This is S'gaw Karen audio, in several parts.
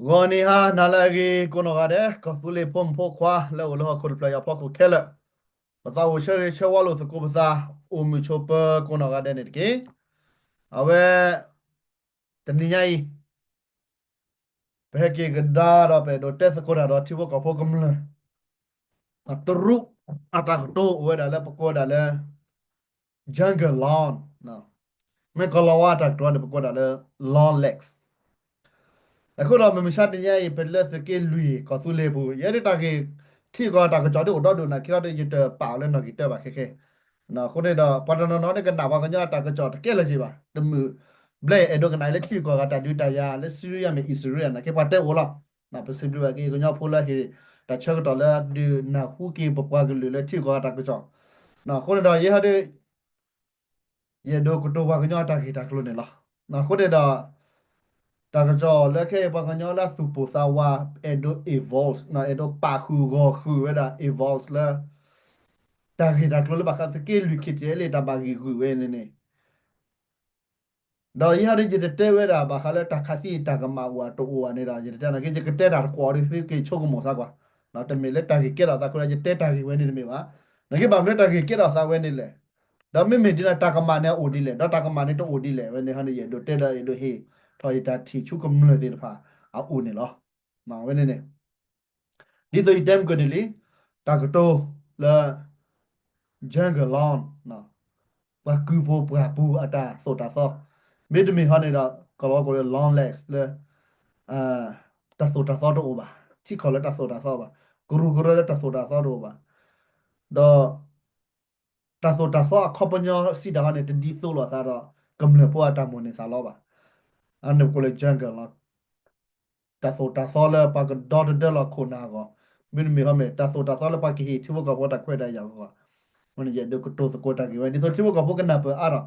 ဂီၤနံၤဟါနၤလၢအဂ့ၤ ကိးနီၢ်ဂၤဒဲး ကီၢ်သူလ့ၤဖိမုၣ်ဖိခွါလၢအိၣ်လၢဟီၣ်ခိၣ်တဖျၢၣ်အံၤအဖီခိၣ်ခဲလၢာ်, ပသးအိၣ်ဆၢဂ့ၤဆၢဝါလိာ်သကိးပသး အိၣ်မုာ်ဆိးပၢၤကိးနီၢ်ဂၤဒဲးန့ၣ်တက့ၢ်. အဝဲ တနံၤညါအံၤ ပဟဲက့ၤကဒါဒီးပအဲၣ်ဒိးတဲသကိးတၢ်ဒီးထံဖိကီၢ်ဖိကမျၢၢ် တရူးအတၢ်ကတိၤအိၣ်ဝဲဒၣ်လၢပကိးဒၣ်လၢ Jungle Lawn, မ့ၢ်ကီၢ်လီၤဝါအတၢ်ကတိၤန့ၣ် ပကိးဒၣ်လၢ Long Legs. အဃိဒီးမုၢ်မဆါတနံၤညါအံၤ ပလၢသုးက့လွံၢ်ကီၢ်သူလ့ၤပူၤ ယဲဒၣ်တၢ်ဂ့ၢ်ထံဂီၤတၢ်ကစီၣ်ဒ်အိၣ်ဒီဒူၣ်နာ်က့ဒီး ယတပာ်အီၤလၢနီၣ်ဂံၢ်တၢဘၣ်ခဲခဲ. အဃိန့ၣ်ဒီး ပှၤတနီၤနီၤန့ၣ်ကနၣ်ပှၤကညီအတၢ်ကစီၣ်တကဲလၢၤက့ၤဘၣ်. တမုာ်ဘျဲၣ်အဲၣ်ဒိးကနၣ်လၢထံဂုၤကီၢ်ဂၤတၢ်ဒုးတၢ်ယၤလၢ Syria မ့ၢ် Israel နာ်က့ပှၤတဲအိၣ်လီၤ. ပစံးဘျုးဘၣ်က့ၤကညီဖိလၢဟ့ၣ် တၢ်ဆၢကတီၢ်လၢဒုးနၢ်ဟူက့ၤပပှၤကလုာ်လၢထံဂုၤကီၢ်ဂၤတၢ်ကစီၣ်. အဃိန့ၣ်ဒီးယဲဟီဒီး ယအဲၣ်ဒိးကတိၤပှၤကညီအတၢ်ဂ့ၢ်တၢ်ကျိၤန့ၣ်လီၤ. အဃိန့ၣ်ဒီး တၢ်ကစီၣ်လၢခဲအံၤပှၤကညီလၢအသူၣ်ပိၢ်သးဝး အဲၣ်ဒိး evolve အဲၣ်ဒိးပာ်ဃုာ်ဂီၢ်ဃုာ်ဝဲဒၣ် evolve လၢ တၢ်ဂ့ၢ်တၢ်ကျိၤလၢဘၣ်ဃးသုးက့လွံၢ် KTLA တၢ်ဘၣ်ဂံၢ်ဂုာ်ဝဲန့ၣ်န့ၣ် ဒီးယဲဟီဒီးယတတဲဝဲဒၣ်ဘၣ်ဃးလၢတၢ်ခးသံတၢ်ကမၣ်အိၣ်တအိၣ်ဘၣ်န့ၣ်ဒီး ယတတဲနာ်က့ ယကတဲတၢ်တကွီၢ်ဒီးသုက့ၤဆိကမိၣ်သးကွၢ်. တမ့ၢ်လၢတၢ်ဂ့ၢ်ကဲထီၣ်သးအဃိဒီး ယတဲတၢ်ဂ့ၢ်ဝဲန့ၣ်တမ့ၢ်ဘၣ်. နာ်က့ဘၣ်မနုၤတၢ်ဂ့ၢ်ကဲထီၣ်သးဝဲန့ၣ်လဲၣ်. ဒီးမ့မ့ၢ်ဒ်န့ၣ် တၢ်ကမၣ်န့ၣ်အအိၣ်ဒ်လဲၣ်, ဒီးတၢ်ကမၣ်န့ၣ်တအိၣ်ဒ်လဲၣ်. ဝဲန့ၣ်ဟီန့ၣ် ယအဲၣ်ဒိးတဲဒီးအဲၣ်ဒိးဟ့ၣ်ထီၣ်ယတၢ်ထံၣ်ဆူကမျၢၢ်သ့ၣ်တဖၣ်အအိၣ်န့ၣ်လီၤ. ဝဲန့ၣ်န့ၣ် ဒ်သိးယတဲမုၢ်ကၢၢ်န့ၣ်လံ, တၢ်ကတိၤလၢ Jungle Lawn, ပှၤကုၢ်ဖိပှၢ်ပူၤအတၢ်သိၣ်တၢ်သီ, မ့တမ့ၢ်ဟီန့ၣ်ဒီး ကလီၤကိးလၢ long legs လၢ တၢ်သိၣ်တၢ်သီတအိၣ်ဘၣ်, ထံကီၢ်လၢတၢ်သိၣ်တၢ်သီဘၣ်, ကရူၢ်ကရၢလၢတၢ်သိၣ်တၢ်သီတအိၣ်ဘၣ်. ဒီး တၢ်သိၣ်တၢ်သီအခီပညီစံးတၢ်ဟီန့ၣ် တဒ်သိးလိာ်သးဒီး ကမျၢၢ်ဖိအတၢ်မိၣ်န့ၢ်သးလီဘၣ်. အန့ၣ်ပကိးလၢ jungle လီၤ. တၢ်သိၣ်တၢ်သီလၢပှၤကဒီတဒၢလီၤခိၣ်နၢ်အဂီၢ်, မ့တမ့ၢ်ဟီမ့ၢ် တၢ်သိၣ်တၢ်သီလၢပှၤကဟ့ၣ်ထံဖိကီၢ်ဖိတၢ်ခွဲးတၢ်ယာ်အဂီၢ်, ဝဲန့ၣ်ယအဲၣ်ဒိးကတိၤသကိးတၢ်ဂ့ၢ်ဝဲ ဒ်သိးထံဖိကီၢ်ဖိကနၢ်ပၢၢ်အါထီၣ်,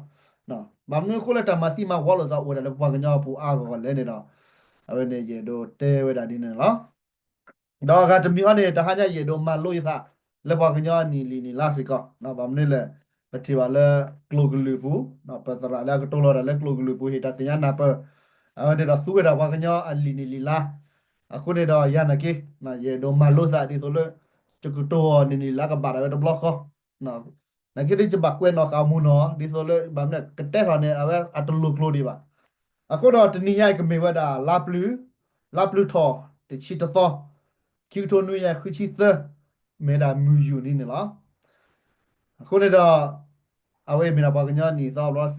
ဘၣ်မနုၤအဃိလၢတၢ်မၤသံမၤဝီလိာ်သးအိၣ်ဝဲဒၣ်လၢပပှၤကညီအပူၤအါဂီၢ်ဂီၢ်လဲၣ်န့ၣ်ဒီး, အဝဲန့ၣ်ယအဲၣ်ဒိးတဲဝဲဒၣ်ဒ်န့ၣ်လီၤ. ဒီးအဂၤတမံၤဟီန့ၣ် တဟါညါယအဲၣ်ဒိးမၤလိယသး လၢပှၤကညီအနံၣ်လံာ်နံၣ်လါစ့ၢ်ကီး, ဘၣ်မနုၤလဲၣ်, ပထံၣ်ဘၣ်လၢကျိာ်ကလုာ်ပူၤ, ပသရၣ်လၢအကတိၤလီၤတၢ်လၢကျိာ်ကလုာ်ပူၤ ဟ့ၣ်တၢ်သ့ၣ်ညါနၢ်ပၢၢ်, အဝဲန့ၣ်ဒီးသူဝဲဒၣ်ပှၤကညီအလံာ်နံၣ်လံာ်လါ, အဃိန့ၣ်ဒီးယၤနာ်က့, ယအဲၣ်ဒိးမၤလိသးဒ်သိးလၢ ယကတိၤအီၤနံၣ်လံာ်လါကဘၣ်ဒၣ်ဝဲတဘျီဃီ နာ်က့ဒ်ယဘၣ်ကွဲးနီၣ်ဃာ်မူနီၣ် ဒ်သိးလၢ ဘၣ်မနုၤ ကတဲထီၣ်န့ၣ် အဝဲအတလိၤကျိၤဒံးဘၣ်. အဃိဒီးတနံၤညါအံၤကမ့ၢ်ဝဲဒၣ် လါပျုၤထီၣ်တဆံတသီ, ခံကထိနွံကယၤဃုဆံသၢ, မ့ၢ်ဒၣ်မုၢ်ယူာ်နံၤန့ၣ်လီၤ. အဃိန့ၣ်ဒီး အဝဲအံၤမ့ၢ်ဒၣ်ပှၤကညီနံၣ်သီဘျီ သုကစၢ်အီၤ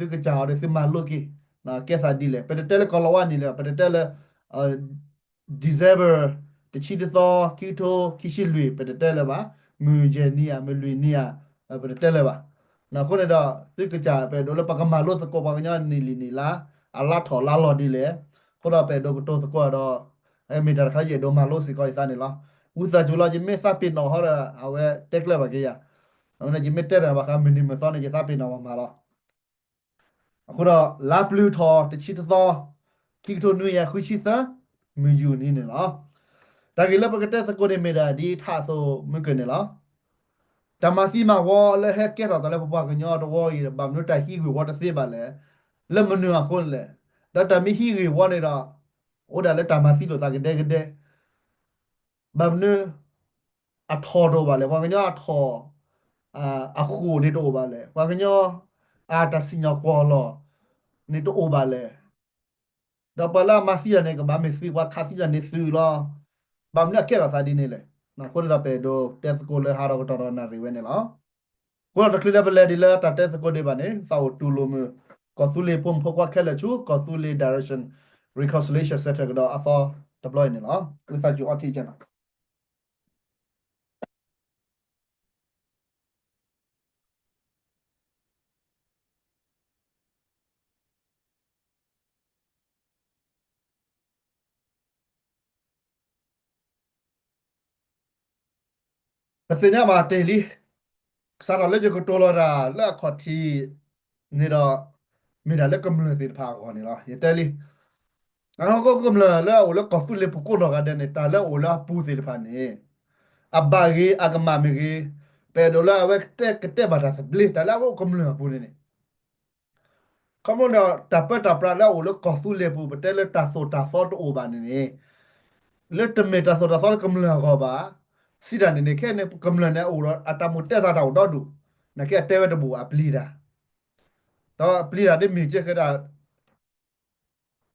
ဒီးသုမၤလိက့ၤ, ကဲသးဒ်လဲၣ်, ပတတဲလၢကီၢ်လီၤဝါနံၣ်လံ, ပတတဲလၢ December တဆံတသီ ခံကထိခံဆံလွံၢ် ပတတဲလၢၤဘၣ်, မုၢ်ယဲၢ်နံၤဧါ မုၢ်လွံၢ်နံၤဧါ, ပတတဲလၢၤဘၣ်. အဃိန့ၣ်ဒီး သုကစၢ် ပအဲၣ်ဒိးလၢပကမၤလိသကိးပှၤကညီနံၣ်လံာ်နံၣ်လါ အလါထီၣ်လါလီၤဒ်လဲၣ်, အဃိဒီးပအဲၣ်ဒိးကတိၤသကိးဒီး မ့ၢ်တၢ်တခါယအဲၣ်ဒိးမၤလိစ့ၢ်ကီးယသးန့ၣ်လီၤ. ဝံသးစူၤလီၤ ယမ့ၢ်သးပ့ၤနီၣ်ဟီဒီး အဝဲတဲကျၢၤဘၣ်က့ၤယၤ, အဝဲန့ၣ် ယမ့ၢ်တဲတၢ်ဘၣ်ဃးမုၢ်နံၤမုၢ်သီန့ၣ် ယသးပ့ၤနီၣ်မၤမၤလီၤ. အဃိဒီး လါပျုၤထီၣ်တဆံတသီ, ခံကထိနွံကယၤဃုဆံသၢ, မုၢ်ယူာ်နံၤန့ၣ်လီၤ. တၢ်ဂ့ၢ်လၢပကတဲသကိးန့ၣ်မ့ၢ်ဒၣ်ဒ်ထးအသိးမုၢ်ကၢၢ်န့ၣ်လီၤ. တၢ်မၤသံမၤဝီလၢဟဲကဲထီၣ်သးလၢပပှၤကညီတဝီအံၤ ဘၣ်မနုၤတၢ်ဟံးဂ့ၢ်ဝီတသ့ဘၣ်လဲၣ်, လၢမနုၤအဃိန့ၣ်လဲၣ်. ဒီးတၢ်မ့ၢ်ဟံးဂ့ၢ်ဝီန့ၣ်ဒီး အိၣ်ဒၣ်လၢတၢ်မၤသံလိာ်သးကဒဲကဒဲ ဘၣ်မနုၤ အထီၣ်တအိၣ်ဘၣ်လဲၣ်, ပှၤကညီအထီၣ် အဃိာ်န့ၣ်တအိၣ်ဘၣ်လဲၣ်, ပှၤကညီအတၢ်စံၣ်ညီၣ်ကွီၢ်လီၤန့ၣ်တအိၣ်ဘၣ်လဲၣ်. ဒီးပှၤလၢအမၤသံတၢ်န့ၣ် ကဘၣ်မ့ၢ်သုး ပှၤခးသံတၢ်န့ၣ်သုးလီၤ. ဘၣ်မနုၤအကဲထီၣ်သးဒ်န့ၣ်လဲၣ်. အဃိန့ၣ်ဒီးပအဲၣ်ဒိးတဲသကိးလၢဟးထီၣ်ကတီၢ်ဒီးနၣ်ရံၣ်ဝဲန့ၣ်လီၤ. အဃိဒီးတချုးလၢပလဲၤဒ်လၢတၢ်တဲသကိးဒံးဘၣ်န့ၣ် သးအိၣ်တူၢ်လိာ်မုာ် ကီၢ်သူလ့ၤဖိမုၣ်ဖိခွါခဲလၢာ်ဆူ ကီၢ်သူလ့ၤ Direction Reconciliation Center ကဒီးအသီတဘျီအံၤန့ၣ်လီၤ. ဝံသးစူၤအီထံကနၤ ပသ့ၣ်ညါဘၣ်တ့ၢ်လံ, စးထီၣ်လၢယကတိၤလီၤတၢ်လၢအခီၣ်ထံးန့ၣ်ဒီး မ့ၢ်ဒၣ်လၢကမျၢၢ်သ့ၣ်တဖၣ်အဂီၢ်န့ၣ်လီၤ. ယတဲလံ, အဟီၣ်ခိၣ်ကမျၢၢ်လၢအအိၣ်လၢကီၢ်သူလ့ၤပူၤကိးနီၢ်ဂၤဒဲးန့ၣ် တၢ်လၢအအိၣ်လၢအပူၤသ့ၣ်တဖၣ်န့ၣ် အဘၣ်ဂ့ၤအကမၣ်မ့ၢ်ဂ့ၤ, ပအဲၣ်ဒိးလၢအဝဲကတဲဘၣ်တၢ်သဘျ့ တၢ်လၢအအိၣ်ကမျၢၢ်အပူၤန့ၣ်န့ၣ် ခီဖျိဒီးတၢ်ပၢတၢ်ပြးလၢအအိၣ်လၢကီၢ်သူလ့ၤပူၤ ပတဲလၢတၢ်သိၣ်တၢ်သီတအိၣ်ဘၣ်န့ၣ်န့ၣ်, လၢတမ့ၢ်တၢ်သိၣ်တၢ်သီလၢကမျၢၢ်အဂီၢ်ဘၣ်. စံးတၢ်န့ၣ်န့ၣ် ခဲအံၤန့ၣ် ကမျၢၢ်န့ၣ် အအိၣ်ဒီးအတၢ်မိၣ်တဲသးတၢ်အိၣ်ဒီဒူၣ်, နာ်က့အတဲဝဲတဘူၣ် အပျံၤတၢ်, ဒီးအပျံၤတၢ်ဒ်မ့ၢ်ကဲဃဲဒၣ်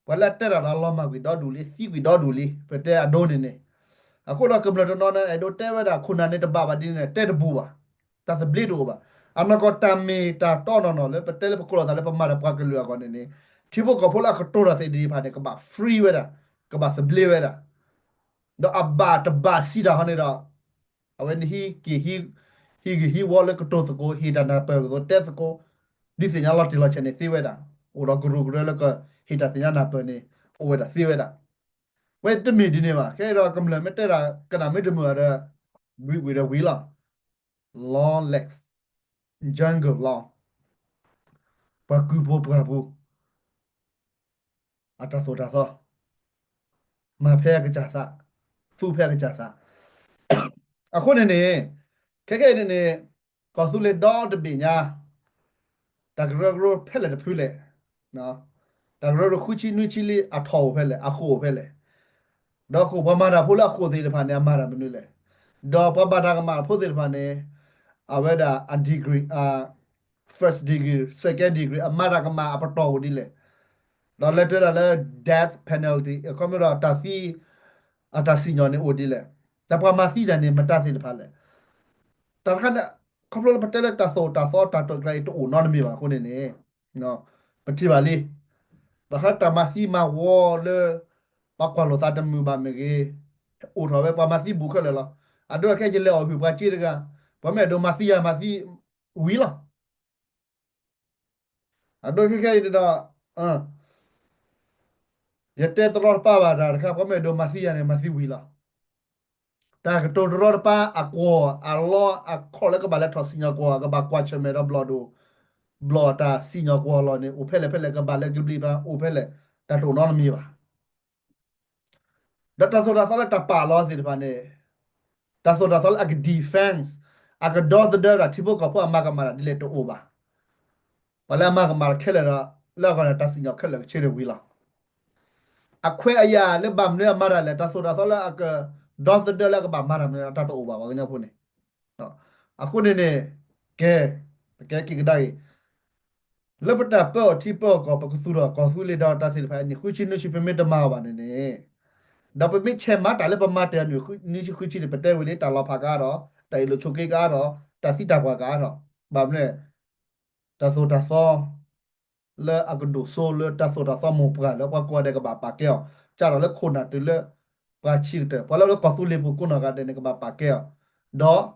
ပှၤလၢအတဲတၢ်ဒီးအလီၤမၢ်ကွံာ်ဒီဒူၣ်လံ, သံကွံာ်ဒီဒူၣ်လံ, ပတဲအဒိန့ၣ်န့ၣ်. အဃိဒီးကမျၢၢ်တနီၤန့ၣ် အဲၣ်ဒိးတဲဝဲဒၣ် ခိၣ်နၢ်န့ၣ်တဘၣ်ဘၣ်ဒ်န့ၣ် တဲတဘူၣ်ဘၣ်, တၢ်သဘျ့တအိၣ်ဘၣ်. အနီၢ်ကီၢ်တၢ်မ့ၢ်တၢ်တီနီၢ်နီၢ်လၢပတဲလၢပကိးလီၤသးလၢပမၤတၢ်ပှၤကလုာ်အဂီၢ်န့ၣ်န့ၣ်, ထံဖိကီၢ်ဖိလၢအကတိၤတၢ်သ့ၣ်တဖၣ်န့ၣ် ကဘၣ် free ဝဲဒၣ်, ကဘၣ်သဘျ့ဝဲဒၣ် ဒီးအဘၣ်တဘၣ်စံးတၢ်ဟီန့ၣ်ဒီး, အဝဲန့ၣ်ဟံးက့ၤ ဟံးဂ့ၤဟံးဝီလၢကတိၤသကိး, ဟ့ၣ်တၢ်နၢ်ပၢၢ်သကိး, တဲသကိး, ဒုးသ့ၣ်ညါလီၤတံၢ်လီၤဆဲးန့ၣ်သ့ဝဲဒၣ်, အိၣ်ဒီးကရူၢ်ကရၢလၢကဟ့ၣ်တၢ်သ့ၣ်ညါနၢ်ပၢၢ်န့ၣ် အိၣ်ဝဲဒၣ်သ့ဝဲဒၣ်. ဝဲတမ့ၢ်ဒ်န့ၣ်ဘၣ်. ခဲအံၤဒီးကမျၢၢ်မ့ၢ်တဲဒၣ် ကနၣ်မ့ၢ်တမုာ်ဒီး ဝံၤဝံၤဒီးဝံၤလီၤ. Long legs, jungle law, ပှၤကုၢ်ပူၤပှၢ်ပူၤ အတၢ်သိၣ်တၢ်သီ, မၤဖဲအကစၢ်သး, သူဖဲအကစၢ်သး. အဃိန့ၣ်န့ၣ်, ခဲခဲအံၤန့ၣ်န့ၣ်, ကီၢ်သူလ့ၤဒီတဘ့ၣ်ညါ, တၢ်ကရၢကရိဖဲလဲၣ်တဖုလဲၣ်, တၢ်ကရၢကရိဃုဆံနွံဆံလံ အထီၣ်အိၣ်ဖဲလဲၣ်, အဃိာ်အိၣ်ဖဲလဲၣ်, ဒီးဃိာ်ပှၤမၤတၢ်ဖိလၢအဃိာ်သ့ၣ်တဖၣ်န့ၣ် အမၤတၢ်မနုၤလဲၣ်, ဒီးပှၤဘၣ်တၢ်ကမၣ်ဖိသ့ၣ်တဖၣ်န့ၣ်, အဝဲဒၣ်အ degree, first degree, second degree အမၤတၢ်ကမၣ်အပတီၢ်အိၣ်ဒ်လဲၣ်, ဒီးလဲၤတဲဒၣ်လၢ death penalty အခီပညီဒီးတၢ်သံ အတၢ်စံၣ်ညီၣ်န့ၣ်အိၣ်ဒ်လဲၣ်, တၢ်ပှၤမၤသံတၢ်န့ၣ် မတၤသ့ၣ်တဖၣ်လဲၣ်. တၢ်တခါန့ၣ်, ခီဖျိလၢပတဲလၢတၢ်သိၣ်တၢ်သီတၢ်တိာ်ကျါအံၤတအိၣ်နီတမံၤဘၣ်အဃိန့ၣ်န့ၣ်, ပထံၣ်ဘၣ်လံ, ဘၣ်ဃးတၢ်မၤသံမၤဝီလၢ ပှၤကွၢ်လိာ်သးတမုာ်ဘၣ်မ့ၢ်ဂ့ၤ, အိၣ်ထီၣ်ဝဲပှၤမၤသံဘူးခဲလၢာ်လီၤ. အဒိခဲအံၤယလဲၤအီၣ်ဟုၣ်ပှၤစ့တဂၤ, ပှၤမ့ၢ်အဲၣ်ဒိးမၤသံယၤမၤသံဝံၤလီၤ. အဒိခဲခဲအံၤန့ၣ်ဒီး, ယတဲတရီတပါဘၣ်တၢ်တခါ, ပှၤမ့ၢ်အဲၣ်ဒိးမၤသံယၤန့ၣ် မၤသံဝံၤလီၤ. တၢ်ကတိၤတရီတပါအကွီၢ်အလီအခီၣ်လၢကဘၣ်လဲၤထီၣ်စံၣ်ညီၣ်ကွီၢ် ကဘၣ်ကွၢ်ဆၢၣ်မဲာ်ဒီးဘျီၣ်ဒိၣ်, ဘျီၣ်တၢ်စံၣ်ညီၣ်ကွီၢ်လီၢ်န့ၣ် အိၣ်ဖဲလဲၣ်ဖဲလဲၣ် ကဘၣ်လဲၤကဘျံးပှၤအိၣ်ဖဲလဲၣ်, တၢ်တအိၣ်နီတမံၤဘၣ်. ဒီးတၢ်သိၣ်တၢ်သီလၢတၢ်ပာ်လီၤသ့ၣ်တဖၣ်န့ၣ်, တၢ်သိၣ်တၢ်သီလၢအက defense, အကဒီသဒၢဝဲဒၣ်ထံဖိကီၢ်ဖိအမၤကမၣ်တၢ်ဒ်လဲၣ်တအိၣ်ဘၣ်. ပှၤလၢအမၤကမၣ်တၢ်ခဲလၢာ်ဒီး လၢအဂီၢ်န့ၣ် တၢ်စံၣ်ညီၣ်ခဲလၢာ်ကဆၢထၢၣ်ဝံၤလီၤ. အခွဲးအယာ်လၢဘၣ်မနုၤအမၤတၢ်လဲၣ်, တၢ်သိၣ်တၢ်သီလၢအကဒီသဒၢလၢအကဘၣ်မၤတၢ်မနုၤ တၢ်တအိၣ်ဘၣ် ပှၤကညီဖိန့ၣ်. အဃိန့ၣ်န့ၣ်, ကဲ, ပကဲက့ၤကဒါက့ၤ လၢပတၢ်ပၢအီၤထံပၢအီၤကီၢ် ပကသူၣ်ထီၣ်ကီၢ်သူလ့ၤဒီးတၢ်သ့ၣ်တဖၣ်အနံၣ်ဃုဆံနွံဆံ ပမ့ၢ်တမၤအီၤဘၣ်န့ၣ်န့ၣ်, ဒီးပမ့ၢ်ဆဲးမၤတၢ်လၢပမၤတၢ်အနံၣ်နွံဆံဃုဆံန့ၣ် ပတဲဝံၤလံ တၢ်လီၤဖးကအါထီၣ်, တၢ်အ့ၣ်လိာ်ဆိးက့ကအါထီၣ်, တၢ်သံတၢ်ပှၢ်ကအါထီၣ်, ဘၣ်မနုၤလဲၣ်, တၢ်သိၣ်တၢ်သီ လၢအကဒိၣ်စိလၢတၢ်သိၣ်တၢ်သီမိၢ်ပှၢ်လၢပှၤကိးဂၤဒဲးကဘၣ်ပာ်ကဲအီၤ, စးထီၣ်လၢခိၣ်နၢ်တုၤလၢ ပှၤဆံးကတၢၢ် ပှၤလၢလၢကီၢ်သူလ့ၤပူၤကိးနီၢ်ဂၤဒဲးန့ၣ် ကဘၣ်ပာ်ကဲအီၤ, ဒီးကဘၣ်သူၣ်ခုသးခုလၢတၢ်သိၣ်တၢ်သီဝဲန့ၣ်အပူၤန့ၣ်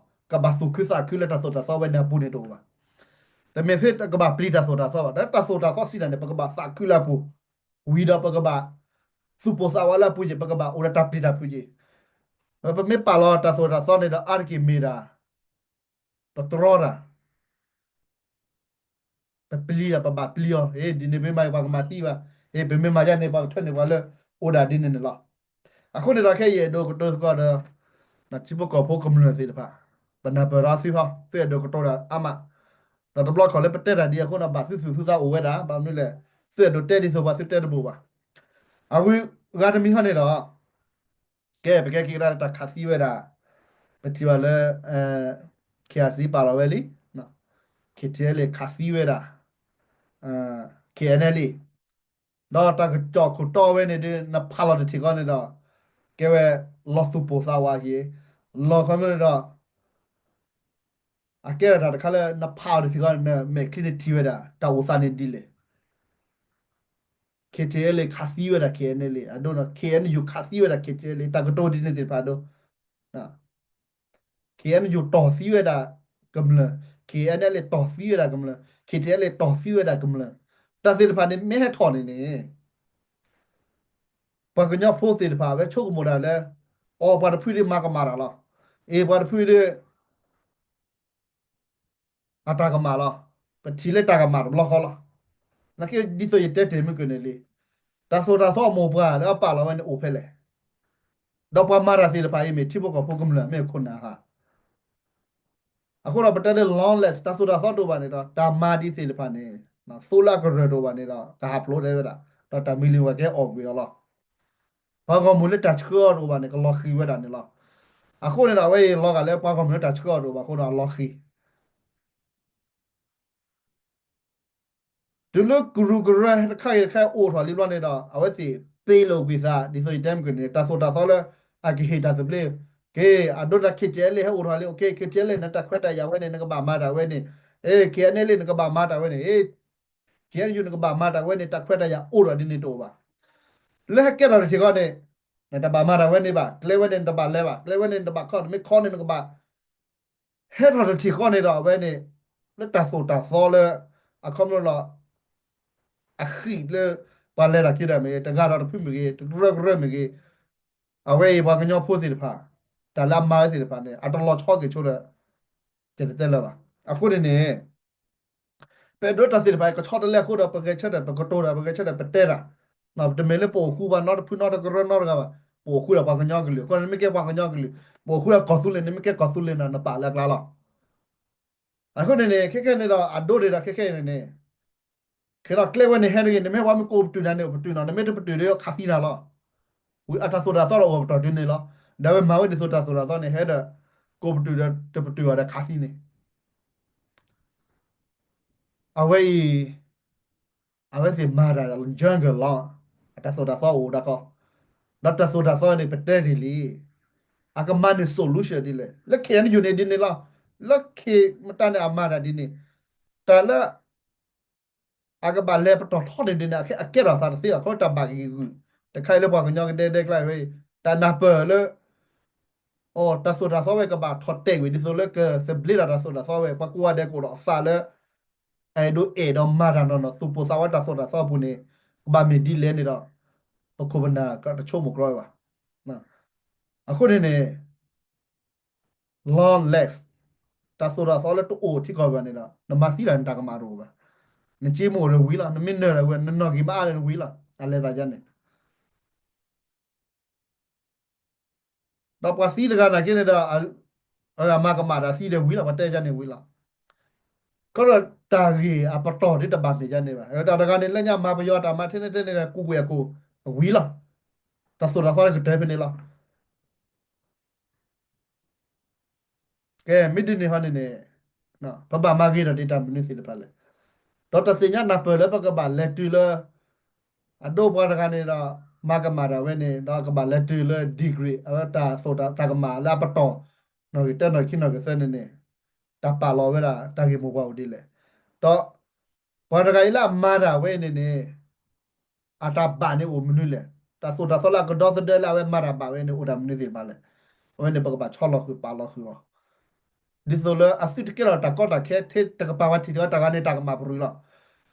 တအိၣ်ဘၣ်. တမ့ၢ်သ့ကဘၣ်ပျံၤတၢ်သိၣ်တၢ်သီဘၣ်. တၢ်သိၣ်တၢ်သီစံးတၢ်န့ၣ် ပကဘၣ်သးခုလၢအပူၤ, ဝံၤဒီးပကဘၣ်သူၣ်ပိၢ်သးဝးလၢအပူၤက့ၤ, ပကဘၣ်အိၣ်ဒီးတၢ်ပျံၤတၢ်ဖုးက့ၤ. ပမ့ၢ်ပာ်လီၤတၢ်သိၣ်တၢ်သီန့ၣ်ဒီး အါတက့ၢ်မ့ၢ်ဒၣ် ပတြီတၢ် ပပျံၤတၢ် ပဘၣ်ပျံၤအီၤ, အ့ ဒ်န့ၣ်မ့ၢ်မၤန့ၣ် ပှၤကမၤသံဘၣ်, အ့ ပမ့ၢ်မၤယါန့ၣ် ပှၤကထၢန့ၢ်ပှၤလၢအိၣ်ဒၣ်ဒ်န့ၣ်န့ၣ်လီၤ. အဃိန့ၣ်ဒီးခဲအံၤယအဲၣ်ဒိးကတိၤသကိးဒီး ထံဖိကီၢ်ဖိကမျၢၢ်သ့ၣ်တဖၣ်, ပနၢ်ပၢၢ်ဒီးသုဟီ, သုအဲၣ်ဒိးကတိၤတၢ်အါမး, ဒီးတဘျီခီၣ်လၢပတဲတၢ်ဒ်အဃိန့ၣ် ဘၣ်သုသူၣ်သုသးအိၣ်ဝဲဒၣ်, ဘၣ်မနုၤလဲၣ်, သုအဲၣ်ဒိးတဲဒ်သိးပှၤသုတဲတဘိးဘၣ်. အဂုၤအဂၤတမံၤဟီန့ၣ်ဒီး ကဲ ပကဲက့ၤကဒါလၢတၢ်ခးသံဝဲဒၣ်, ပထံၣ်ဘၣ်လၢ KIC ပာ်လီၤဝဲလံ, KTLA ခးသံဝဲဒၣ် KNLA, ဒီးတၢ်ကစီၣ်ခိၣ်တီဝဲန့ၣ်ဒီး နဖးလီၤတထံၣ်ဃီန့ၣ်ဒီး ကဲဝဲလီၤသူၣ်ပိၢ်သးဝးက့ၤ, လီၤခီမ့ၢ်န့ၣ်ဒီး အကဲထီၣ်တၢ်တခါလၢနဖးအီၤတထံၣ်ဃီန့ၣ် နမဲာ်ချံန့ၣ်ထံၣ်ဝဲဒၣ် တၢ်အိၣ်သးန့ၣ်ဒ်လဲၣ်. KTLA ခးသံဝဲဒၣ် KNLA အဒိန့ၣ် KNU ခးသံဝဲဒၣ် KTLA တၢ်ကတိၤဒ်န့ၣ်သ့ၣ်တဖၣ်အဒိ, KNU တီၢ်သံဝဲဒၣ်ကမျၢၢ်, KNLA တီၢ်သံဝဲဒၣ်ကမျၢၢ်, KTLA တီၢ်သံဝဲဒၣ်ကမျၢၢ်, တၢ်သ့ၣ်တဖၣ်န့ၣ်မ့ၢ်ဟဲထီၣ်န့ၣ်န့ၣ် ပှၤကညီဖိသ့ၣ်တဖၣ်ဝဲဆိကမိၣ်ဒၣ်လၢ အိ ပှၤတဖုဒၣ်မၤကမၣ်တၢ်လီၤ, အ့ ပှၤတဖုဒၣ် အတၢ်ကမၣ်လီၤ, ပထံၣ်လၢတၢ်ကမၣ်တဘျီဃီလီၤ. နာ်က့ဒ်သိးယတဲတ့ၢ်မုၢ်ကၢၢ်န့ၣ်လံ, တၢ်သိၣ်တၢ်သီအမိၢ်ပှၢ်လၢအပာ်လီၤဝဲန့ၣ်အိၣ်ဖဲလဲၣ်, ဒီးပှၤမၤတၢ်သ့ၣ်တဖၣ်အံၤမ့ၢ်ထံဖိကီၢ်ဖိကမျၢၢ်မ့ၢ်ခိၣ်နၢ်ဧါ. အဃိဒီးပတဲလၢ long last တၢ်သိၣ်တၢ်သီတအိၣ်ဘၣ်န့ၣ်ဒီး တၢ်မၤဒ်သ့ၣ်တဖၣ်န့ၣ် သိလၢအကရၢၢ်တအိၣ်ဘၣ်န့ၣ်ဒီး ကဟးဖျိးတဲဝဲဒၣ်, ဒီးတၢ်မံၤလံဝဲကဲအီၣ်ကွံာ်အီၤလီၤ. ပှၤဂီၢ်မုၢ်လၢတၢ်ဆှၢအီၤတအိၣ်ဘၣ်န့ၣ် ကလီၤဃံၤဝဲဒၣ်န့ၣ်လီၤ. အဃိန့ၣ်ဒီး အဝဲအံၤလီၤဂာ်လၢပှၤဂီၢ်မုၢ်လၢတၢ်ဆှၢအီၤတအိၣ်ဘၣ်အဃိဒီး အလီၤဃံၤ တုၤလၢကရူၢ်ကရၢတခါဂ့ၤတခါအိၣ်ထီၣ်လံဘျီန့ၣ်ဒီး အဝဲသ့ၣ်ပ့ၤလိာ်ကွံာ်သး ဒ်သိးယတဲမုၢ်ကန့ၣ် တၢ်သိၣ်တၢ်သီလၢ အကဟ့ၣ်တၢ်သဘျ့, က့ အဒိန့ၣ် ခ့ၣ်ထံးအဲလ့ၣ် ဟဲအိၣ်ထီၣ်လံ, အိၣ်ခ့ ခ့ၣ်ထံးအဲလ့ၣ် နတၢ်ခွဲးတၢ်ယာ်ဝဲန့ၣ် နကဘၣ်မၤတၢ်ဝဲန့ၣ်, အ့ ခ့ၣ်အဲလ့ၣ် နကဘၣ်မၤတၢ်ဝဲန့ၣ်, အ့ ခ့ၣ်အဲယူ နကဘၣ်မၤတၢ်ဝဲန့ၣ် တၢ်ခွဲးတၢ်ယာ်အိၣ်ထီၣ်ဒ်န့ၣ်တအိၣ်ဘၣ်. လၢဟဲကဲထီၣ်တထံၣ်ဃီန့ၣ် နတဘၣ်မၤတၢ်ဝဲန့ၣ်ဘၣ်, ကျဲဝဲန့ၣ် နတဘၣ်လဲၤဘၣ်, ကျဲဝဲန့ၣ် နတဘၣ်ခီ, နမ့ၢ်ခီန့ၣ် နကဘၣ် ဟဲထီၣ်တထံၣ်ဃီန့ၣ်ဒီး အဝဲန့ၣ် လၢတၢ်သိၣ်တၢ်သီလၢ အခီပညီလီၤ အဃံးလၢ ပှၤလဲၤတၢ်က့ၤတၢ်မ့ၢ်ဂ့ၤ, တဂၤဒီးတဖုမ့ၢ်ဂ့ၤ, တကရၢကရၢမ့ၢ်ဂ့ၤ, အဝဲအံၤပှၤကညီဖိသ့ၣ်တဖၣ် တၢ်လၢအမၤဝဲသ့ၣ်တဖၣ်န့ၣ် အတလီၤဆီက့ၤဆိလၢ ကတဲတဲလၢၤဘၣ်. အဃိန့ၣ်န့ၣ် ပအဲၣ်ဒိးတၢ်သ့ၣ်တဖၣ် ကဆီတလဲအဃိဒီး ပဂဲၤဆၢထၢၣ် ပကတိၤတၢ် ပဂဲၤဆၢထၢၣ် ပတဲတၢ်, တမ့ၢ်လၢပအိၣ်ဃူပှၤနီတဖုနီတကရၢနီတဂၤဘၣ်, ပအိၣ်ဃူဒီးပှၤကညီကလုာ်, အဃိန့ၣ် နမ့ၢ်ကဲပှၤကညီကလုာ်, ပအိၣ်ဃူဒီးကီၢ်သူလ့ၤ, နမ့ၢ်ကဲကီၢ်သူလ့ၤန့ၣ် နပာ်လၢအကျါလီၤ. အဃိန့ၣ်န့ၣ် ခဲခဲန့ၣ်ဒီး အဒိန့ၣ်ဒီး ခဲခဲအံၤန့ၣ်န့ၣ် ခဲဒီးကျဲဝဲန့ၣ်ဟဲတဂ့ၤ, နမ့ၢ်ပှၤမ့ၢ်ကိးပတုာ်နၤန့ၣ် ပတုာ်နီၤ, နမ့ၢ်တပတုာ်ဒီးခးသံနၤလီၤ. ဝံၤအတၢ်သိၣ်တၢ်သီဒီးအိၣ်ပတီၢ်ဒ်န့ၣ်လီၤ. ဒီးဝဲမၤဝဲဒ်သိးတၢ်သိၣ်တၢ်သီန့ၣ် ဟဲဒီး ကိးပတုာ်ဒီးတပတုာ်အီၤဒီးခးသံန့ၣ် အဝဲအံၤ အဝဲသ့ၣ်မၤတၢ် jungle law, အတၢ်သိၣ်တၢ်သီအိၣ်ဒၣ်ခီ, ဒီးတၢ်သိၣ်တၢ်သီန့ၣ် ပတဲဒ်လံ, အကမၤန့ၢ် solution ဒ်လဲၣ်, လၢ ခ့ၣ်အဲယူ န့ၣ်ဒ်န့ၣ်လီၤ, လၢ ခ့ၣ် မတၤန့ၣ်အမၤတၢ်ဒ်န့ၣ်, တၢ်လၢ အကဘၣ်လဲၤပတီၢ်ထီန့ၣ်ဒ်န့ၣ် အကဲထီၣ်သးတသ့ဘၣ်, ခီတၢ်ဘၣ်ဂ့ၢ်ဂုာ်, တခါအံၤလၢပှၤကညီကဒဲဒဲကျါဝဲ, တၢ်နၢ်ပၢၢ်လၢ အိ တၢ်သိၣ်တၢ်သီဝဲကဘၣ်ထီၣ်တဲာ်ကွံာ်ဒ်သိးလၢကသဘျ့တၢ်တၢ်သိၣ်တၢ်သီဝဲ, ပှၤကိးဂၤဒဲးကအိၣ်ဒီးအသးလၢ အဲၣ်ဒိးအဲၣ်ဒိးမၤတၢ်နီၢ်နီၢ် သူၣ်ပိၢ်သးဝးတၢ်သိၣ်တၢ်သီအပူၤန့ၣ်, ကဘၣ်မ့ၢ်ဒ်လဲၣ်န့ၣ်ဒီး ပခိၣ်ပနၢ်ကတဆိကမိၣ်ကျီဝဲဘၣ်. အဃိန့ၣ်န့ၣ် lawless, တၢ်သိၣ်တၢ်သီလၢတအိၣ်ထံကီၢ်ဘၣ်န့ၣ်ဒီး နမၤသံတၢ်န့ၣ်တၢ်ကမၣ်တအိၣ်ဘၣ်, နစ့မ့ၢ်အိၣ်ဒီးဝံၤလီၤ, နမ့ၢ်နၢၤဒီးဝံၤ နနီၢ်ဂံၢ်မးအါဒီးဝံၤလီၤ, အလဲၤသးယါန့ၣ် ဒီးပှၤသံတဂၤနာ်က့န့ၣ်ဒီး အမၤကမၣ်တၢ်သံဒီးဝံၤလီၤ, ပှၤတဲယါန့ၣ်ဝံၤလီၤ. ခီဒီးတၢ်ဂ့ၢ်အပတီၢ်ဒ်တဘၣ်မ့ၢ်ယါန့ၣ်ဘၣ်, တၢ်တဂၤန့ၣ် လၢညါမၤပယီၤတၢ်မၤထဲန့ၣ်ထဲန့ၣ် ကူးဝဲၢ်အကိာ်ဝံၤလီၤ. တၢ်သိၣ်တၢ်သီလၢကတၢၢ်ဖဲန့ၣ်လီၤ. ကဲ မ့ၢ်ဒ်န့ၣ်ဟီန့ၣ်န့ၣ် ပဘၣ်မၤဂ့ၤထီၣ်ဒံးတၢ်မနုၤသ့ၣ်တဖၣ်လဲၣ်. ဒီးတၢ်သ့ၣ်ညါနၢ်ပၢၢ်လၢပကဘၣ်လဲၤတုၤလၢ အဒိပှၤတဂၤန့ၣ်ဒီး မၤကမၣ်တၢ်ဝဲန့ၣ် ဒီးကဘၣ်လဲၤတုၤလၢ degree အဝဲတၢ်သိၣ်တၢ်ကမၣ်လၢအပတီၢ် နီၣ်ဂံၢ်တၢနီၣ်ဂံၢ်ခံနီၣ်ဂံၢ်သၢန့ၣ်န့ၣ် တၢ်ပာ်လီၤဝဲဒၣ်တၢ်ဂ့ၢ်မိၢ်ပှၢ်အိၣ်ဒ်လဲၣ်. ဒီး ပှၤတဂၤအံၤလၢအမၤတၢ်ဝဲအံၤန့ၣ်န့ၣ် အတၢ်ဘၣ်န့ၣ်အိၣ်မနုၤလဲၣ်. တၢ်သိၣ်တၢ်သီလၢအကဒီသဒၢလၢအဝဲမၤတၢ်ဘၣ်ဝဲန့ၣ် အိၣ်တၢ်မနုၤသ့ၣ်တဖၣ်လဲၣ်. အဝဲန့ၣ် ပကဘၣ်ဆီလီၤဃုာ်ပာ်လီၤဃုာ်အီၤ ဒ်သိးလၢအသုတကဲထီၣ်တၢ်ကီတၢ်ခဲ ထဲတကပၤပှၤထံၣ်တဂၤတၢ်ဂၤန့ၣ်တၢ်ကမၣ်ပရူၤလီၤ.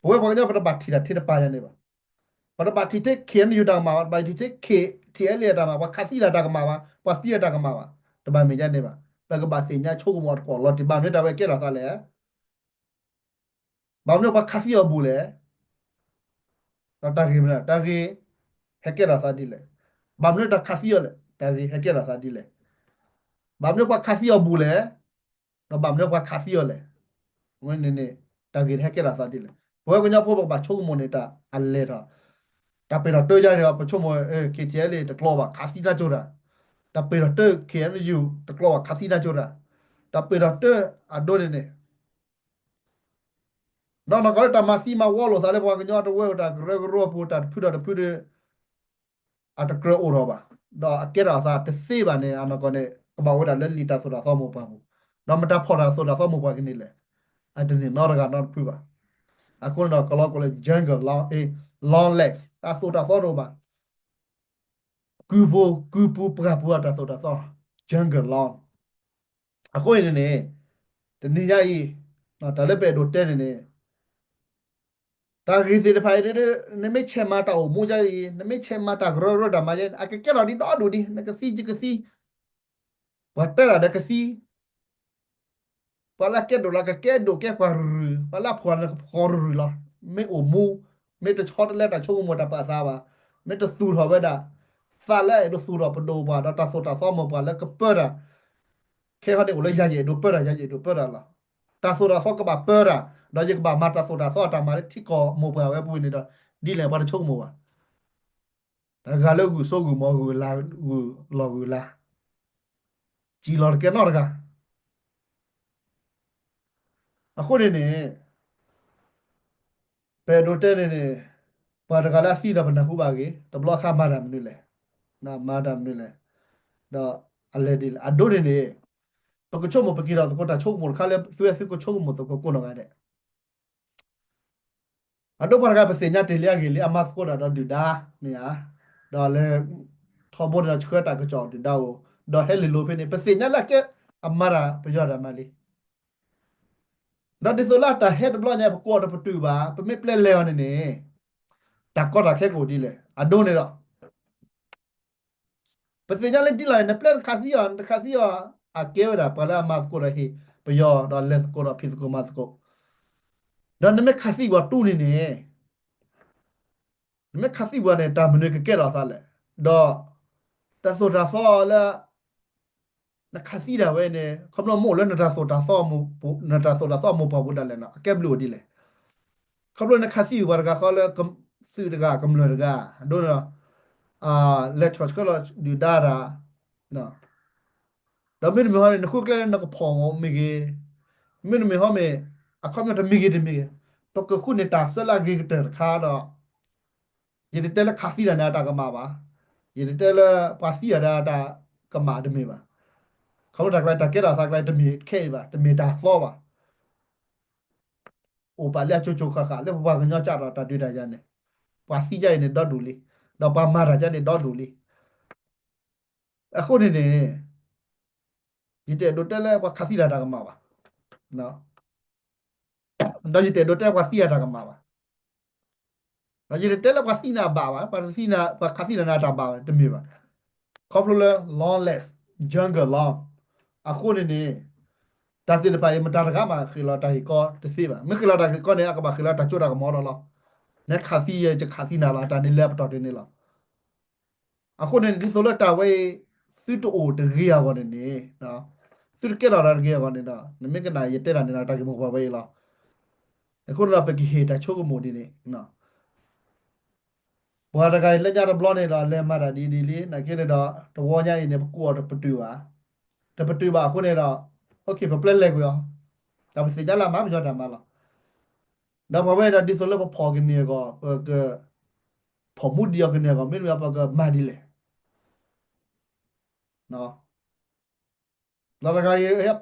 ပဝဲပှၤကညီပတဘၣ်ထံၣ်တၢ်ထဲတပၤယါန့ၣ်ဘၣ်. ပတဘၣ်ထံၣ်ထဲ ခ့ၣ်အဲယူ တၢ်ကမၣ်ဘၣ်, ပဘၣ်ထံၣ်ထဲ ခ့ၣ်ထံၣ်အဲလ့ၣ် တၢ်ကမၣ်, ပှၤခးသံတၢ်တၢ်ကမၣ်ဘၣ်, ပှၤသံတၢ်တၢ်ကမၣ်ဘၣ်, တဘၣ်မ့ၢ်ယါန့ၣ်ဘၣ်. ပကဘၣ်သ့ၣ်ညါဆိကမိၣ်အီၤတကိးလီၤတံၢ် ဘၣ်မနုၤတၢ်ဝဲကဲထီၣ်သးလဲၣ် ဘၣ်မနုၤပှၤခးသံအီၤဘူးလဲၣ်. ဒီးတၢ်ဂ့ၢ်မနုၤ တၢ်ဂ့ၢ်ဟဲကဲထီၣ်သးဒ်လဲၣ်. ဘၣ်မနုၤတၢ်ခးသံအီၤလဲၣ်, တၢ်ဂ့ၢ်ဟဲကဲထီၣ်သးဒ်လဲၣ်. ဘၣ်မနုၤပှၤခးသံအီၤဘူးလဲၣ်, ဒီးဘၣ်မနုၤပှၤခးသံအီၤလဲၣ်. ဝဲန့ၣ်န့ၣ် တၢ်ဂ့ၢ်ဟဲကဲထီၣ်သးဒ်လဲၣ်. ပဝဲကညီဖိပကဘၣ်ဆိကမိၣ်န့ၣ် တၢ်အလဲၢ်ထီၣ် တၢ်ပ့ၤထီၣ်တၢ်ယါန့ၣ် ပဆိကမိၣ် ခ့ၣ်ထံၣ်အဲလ့ၣ် တကျိၤဘၣ် ခးသံတၢ်ကၠိတၢ်, တၢ်ပ့ၤထီၣ်တၢ် ခ့ၣ်အဲယူ တကျိၤဘၣ် ခးသံတၢ်ကၠိတၢ်, တၢ်ပ့ၤထီၣ်တၢ်အဒိန့ၣ်န့ၣ် ဒီးနီၢ်ကီၢ်လၢတၢ်မၤသံမၤဝီလိာ်သးလၢပှၤကညီတဝၢအတၢ်ကရၢကရိအပူၤ တၢ်တဖုဒီးတဖုဒီး အတကြၢးအိၣ်ထီၣ်ဘၣ်, ဒီးအကဲထီၣ်အသးတသ့ဘၣ်န့ၣ် အနီၢ်ကီၢ်န့ၣ် ကဘၣ်အိၣ်ဝဲဒၣ်လၢလံာ်တၢ်သိၣ်တၢ်သီမိၢ်ပှၢ်ပူၤ, ဒီးမတၤဖီၣ်တၢ်သိၣ်တၢ်သီမိၢ်ပှၢ်ကန့ၣ်လဲၣ်, အတန့ၢ်နီတဂၤနီတဖုဘၣ်. အဃိန့ၣ်ဒီး ကလီကလၢ jungle law, အ့ lawless တၢ်သိၣ်တၢ်သီတအိၣ်ဘၣ် ကုၢ်ဖိ ကုၢ်ပူၤပှၢ်ပူၤအတၢ်သိၣ်တၢ်သီ jungle law. အဃိအံၤန့ၣ်န့ၣ် တနံၤညါအံၤ တၢ်လၢပအဲၣ်ဒိးတဲန့ၣ်န့ၣ် တၢ်ဂ့ၢ်သ့ၣ်တဖၣ်အံၤ နမ့ၢ်ဆဲးမၤတၢ်အိၣ်မူယါအံၤ နမ့ၢ်ဆဲးမၤတၢ်ကရၢကရိတၢ်မၤယါ အကကဲထီၣ်ဒ်ဒီဒူၣ်ဒံး နကသံယကသံ ပှၤတဲတၢ်ဒီးကသံ ပှၤလၢအကဲဒိၣ်လၢကကဲဒိၣ်ကဲပှၤရုၢ်ရုၢ် ပှၤလၢအဖှီၣ်လၢကဖှီၣ်ရုၢ်ရုၢ်လီၤ. မ့ၢ်အိၣ်မူ မ့ၢ်တဆီတလဲတၢ်ဆိကမိၣ်တၢ်ပာ်သးဘၣ်, မ့ၢ်တသူၣ်ထီၣ်ဝဲဒၣ် သးလၢအဲၣ်ဒိးသူၣ်ထီၣ်ပဒိၣ်ပှၤ ဒီးတၢ်သိၣ်တၢ်သီမိၢ်ပှၢ်လၢကပၢတၢ် ခဲခီန့ၣ်အိၣ်လၢယၤယအဲၣ်ဒိးပၢတၢ် ယၤယအဲၣ်ဒိးပၢတၢ်လီၤ. တၢ်သိၣ်တၢ်သီကဘၣ်ပၢတၢ် ဒီးယကဘၣ်မၤတၢ်သိၣ်တၢ်သီအတၢ်မၤလၢထံကီၢ်မိၢ်ပှၢ်ဝဲပူၤန့ၣ်ဒီး ဒ်လဲၣ်ပှၤတဆိကမိၣ်ဘၣ်. ဂၤလၢဂုၢ်စိဂုၢ်မီၤ ဂုၢ်လၤဂုၢ်လီၢ်ဂုၢ်လၤ, စံၣ်လီၤတကဲနီတဂၤ. အဃိန့ၣ်န့ၣ် ပအဲၣ်ဒိးတဲန့ၣ်န့ၣ် ပှၤတဂၤလၢအသံဒီးပနၢ်ဟူဘၣ်ဂ့ၤ, တဘျီအခါမၤတၢ်မနုၤလဲၣ်, မၤတၢ်မနုၤလဲၣ်, ဒီးအလဲၤဒ်လဲၣ်. အဒိန့ၣ်န့ၣ် ပကဆိကမိၣ် ပက့ၤထီၣ်သကိးတၢ်ဆိကမိၣ်တခါလၢ သုဝဲသုကဆိကမိၣ်သကိးကိးနီၢ်ဂၤဒဲး. အဒိပှၤတဂၤ ပသ့ၣ်ညါတ့ၢ်လံအဂ့ၢ်လံ အမၤသကိးတၢ်ဒီးဒုၣ်ဒါမ့ၢ်ဧါ, ဒီးလဲၤထီဘိန့ၣ်ဒီးဆှၢတၢ်ကစီၣ်ဒုၣ်ဒါဧိၤ, ဒီးဟဲလ့ၣ်လိၤဖဲန့ၣ် ပသ့ၣ်ညါလၢအကဲအမၤတၢ်ပယီၤတၢ်မၤလံ. ဒီးဒ်သိးလၢအတၢ်ဟဲတဘျီညါ ပကိးအီၤတပတုာ်ဘၣ်, ပမ့ၢ်ပျဲလဲၤအီၤန့ၣ်န့ၣ် တၢ်ကီတၢ်ခဲကအိၣ်ဒ်လဲၣ်. အဒိန့ၣ်ဒီး ပသ့ၣ်ညါလၢဒ်လဲၣ် နပျဲနခးသံအီၤ နတခးသံအီၤ အကဲဝဲဒၣ်ပှၤလၢအမၤသကိးဒီးဟ့ၣ်ပယီၤ ဒီးလဲၤသကိးဒီးဖံးသကိးမၤသကိး, ဒီးနမ့ၢ်ခးသံပှၤတူၢ်န့ၣ်န့ၣ် နမ့ၢ်ခးသံပှၤန့ၣ် တၢ်မနုၤကကဲထီၣ်အသးလဲၣ်. ဒီးတၢ်သိၣ်တၢ်သီလၢ နခးသံဒၣ်ဝဲန့ၣ် ခီဖျိမ့ၢ်အိၣ်လၢနတၢ်သိၣ်တၢ်သီအမိၢ်ပှၢ်ပူၤဒၣ်လဲာ်နီၤ အကဲဘျုးအိၣ်ဒ်လဲၣ်. ခီဖျိနခးသံပှၤတဂၤဃီလၢ သုးတဂၤ ကမျၢၢ်တဂၤ ဒ်န့ၣ်ဒီး လဲၤထီၣ်ဆှၢလီၤဒုၣ်ဒါတၢ် ဒီးမ့တမ့ၢ်ဟီန့ၣ် နဃုကျဲလၢနကဖီၣ်မ့ၢ်ဂ့ၤ, မ့တမ့ၢ်ဟီမ့ၢ် အခီပညီတမံၤဂ့ၤတမံၤဂ့ၤ, ပကဃုန့ၢ်တၢ်ဆၢလၢအဂ့ၤကတၢၢ်တခါဒီး ယတတဲလၢခးသံတၢ်န့ၣ်အတၢ်ကမၣ်ဘၣ်, ယတတဲလၢပှၤသံအီၤဒၣ်တၢ်ကမၣ်တမ့ၢ်ဘၣ်. ခီဖျိတၢ်ကျါတၢ်ကဲထီၣ်သးကျါတမ့ၢ်ခဲအံၤဘၣ်, တမ့ၢ်တၢ်သီဘၣ်. အိၣ်ပာ်လၢအကၠိကၠိဃၣ်ဃၣ် လၢပပှၤကညီကၢ်ဒီးတၢ်ဒုးတၢ်ယၤန့ၣ်, ပှၤသံယါအံၤန့ၣ်ဒီဒူၣ်လံ, ဒီးပှၤမၤတၢ်ယါန့ၣ်ဒီဒူၣ်လံ. အဃိန့ၣ်န့ၣ် ယတအဲၣ်ဒိးတဲလၢပှၤခးသံတၢ်တၢ်ကမၣ်ဘၣ်, ဒီးယတအဲၣ်ဒိးတဲပှၤသံအတၢ်ကမၣ်ဘၣ်. ဒီးယတတဲလၢပှၤသံနၤဘၣ်ဘၣ်, ပှၤသံနၤ ပှၤခးသံနၤန့ၣ်အတၢ်ဘၣ်ဘၣ် တမ့ၢ်ဘၣ်. ခီဖျိလၢ lawless jungle law အဃိန့ၣ်န့ၣ် တၢ်သ့ၣ်တဖၣ်အံၤ မတၤတဂၤမးဃ့ၢ်လီၤတၢ်ဂ့ၢ်ကီတသ့ဘၣ်. မ့ၢ်ဃ့ၢ်လီၤတၢ်ဂ့ၢ်ကီန့ၣ် အကဘၣ်ဃ့ၢ်လီၤတၢ်စိတၢ်ကမီၤဒီးလီၤ. နခးသံယဲ ယခးသံနၤလီၤ, အတၢ်န့ၣ်လၢအပတီၢ်တန့ၣ်လီၤ. အဃိန့ၣ် ဒ်သိးလၢတၢ်ဝဲအံၤ သုတအိၣ်တဂ့ၤအဂီၢ်န့ၣ်န့ၣ်, သုတကဲထီၣ်တၢ်တဂ့ၤအဂီၢ်န့ၣ်ဒီး နမ့ၢ်ကနၣ်ယတဲတၢ်န့ၣ်ဒီး တၢ်ဂ့ၢ်မိၢ်ပှၢ်ဝဲအံၤလီၤ. အဃိန့ၣ်ဒီး ပကဟ့ၣ်တၢ်ဆိကမိၣ်ဒ်န့ၣ် ပှၤတဂၤအံၤလၢညါတဘျီန့ၣ်ဒီး လဲၤမၤတၢ်ဒ်အံၤဒ်လံ, နာ်က့န့ၣ်ဒီး တဝီညါအံၤန့ၣ် ပကိးအီၤတပတုာ်ဘၣ်, တပတုာ်ဘၣ်အဃိန့ၣ်ဒီး okay ပပျဲလဲၤကွံာ်အီၤ, ဒီးပသ့ၣ်ညါလၢအမၤပယီၤတၢ်မၤလီၤ. ဒီးပဝဲဒီးဒ်သိးလၢပဖီၣ်ကန့ၢ်အဂီၢ် ပက ဖီၣ်မူဒံးအီၤကန့ၢ်အဂီၢ် မ့တမ့ၢ်ပကမၤဒ်လဲၣ်. လီၤတဂၤအံၤ ဟဲပံၤ